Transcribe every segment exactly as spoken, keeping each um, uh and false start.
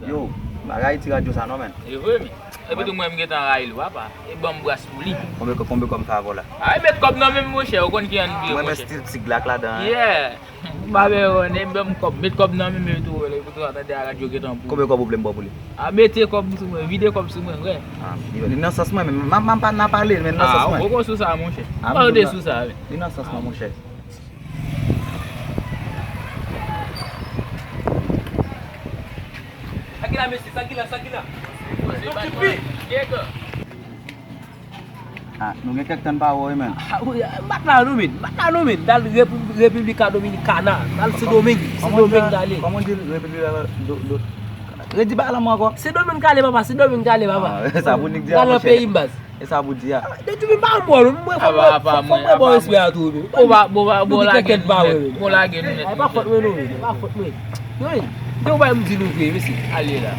Yo, bagay ti radyo sa non, men. E vre, men. Epi tou mwen, m gentan rayi l, papa. E ban m bras pou li. Konbyen kòb, konbyen kòb m fè avè w la? Ay, met kòb nan men m, monchè. Ou konn ki an vye, monchè. Mwen, men stil ti glak ladan, hein. Yeah. M pa bezwen, men ban m kòb. Met kòb nan men m, epi tou, epi tou, tande a radyo gentan pou. Konbyen kòb ou vle m ba w pou li? A, mete kòb sou mwen, vide kòb sou mwen, frè. Ah, li, li nan sans mwen, men m, m, m pa nan pale, men li nan sans mwen. Ah, ou poko sou sa, monchè. Ah, m pale sou sa, wi. Li nan sans mwen, monchè. Sa ki la, mesye, sa ki la, sa ki la? Yon ti pi. Ah, nou gen kèk tan n pa wè w, wi, men. Ah, wi, m pa t la non, men. M pa t la non, men. Dal Repub-, República Dominicana. Dal Sendomeng. Sendomeng, dale. Kòman w di l, República do, do, redi bagay la mwen ankò? Sendomeng kale, papa. Sendomeng kale, papa. Ah, sa pou nèg di a, monchè. Dal nan peyi m, baz. E sa pou di a? Depi m pa mò, non, mwen fò mwen, fò mwen ba w respè a tou, wi. Ou pa, ou pa, ou lage nou nèt, ou lage nou nèt. E pa fòt mwen, non, wi. E pa fòt mwen. Yo, wi. Te ou bay m di nou vre, mesye. Ale la.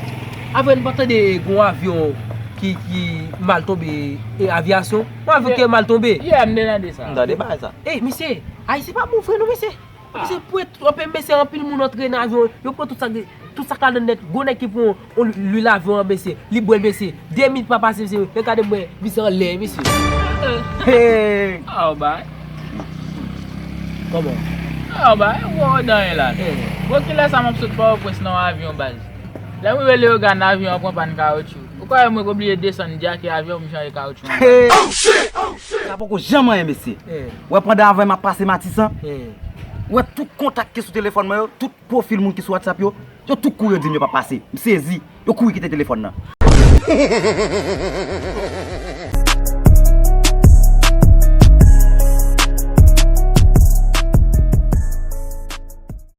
Avè n pa tande gon avyon ki, ki mal tonbe, e avyasyon. Yon avyon ki mal tonbe. Yeah, m te tande sa. M tande bagay sa. Ey, mesye, Ayiti pa bon vre, non, mesye. Mesye, pou anpe mesye, anpil moun antre nan avyon, yo pran tout sa, tout sa k ladan nèt, gwo nèg ki pran yon lwil avyon an, mesye, li bwè l, mesye, de minit pa pase, mesye, yo gade mwen, misye anlè, mesye. Hey! Ah, bay. Kòman? Ah, bay, ou wè dan la. Eh. Bon, kilè sa m ap sot Pòtoprens nan yon avyon, baz? Lè m rive Leyogàn, avyon an pran pàn kawotchou. Ou kwè mwen k oblije desann djake avyon pou m chanje kawotchou an? Hey! Sa poko janm anyen, mesye. Eh. Wè, pandan avè m ap pase Matisan, eh, wè tout kontak ki sou telefòn mwen yo, tout pwofil moun ki sou WhatsApp yo, yo tout kouri, yo di m yo p ap pase. M sezi. Yo kouri kite telefòn nan.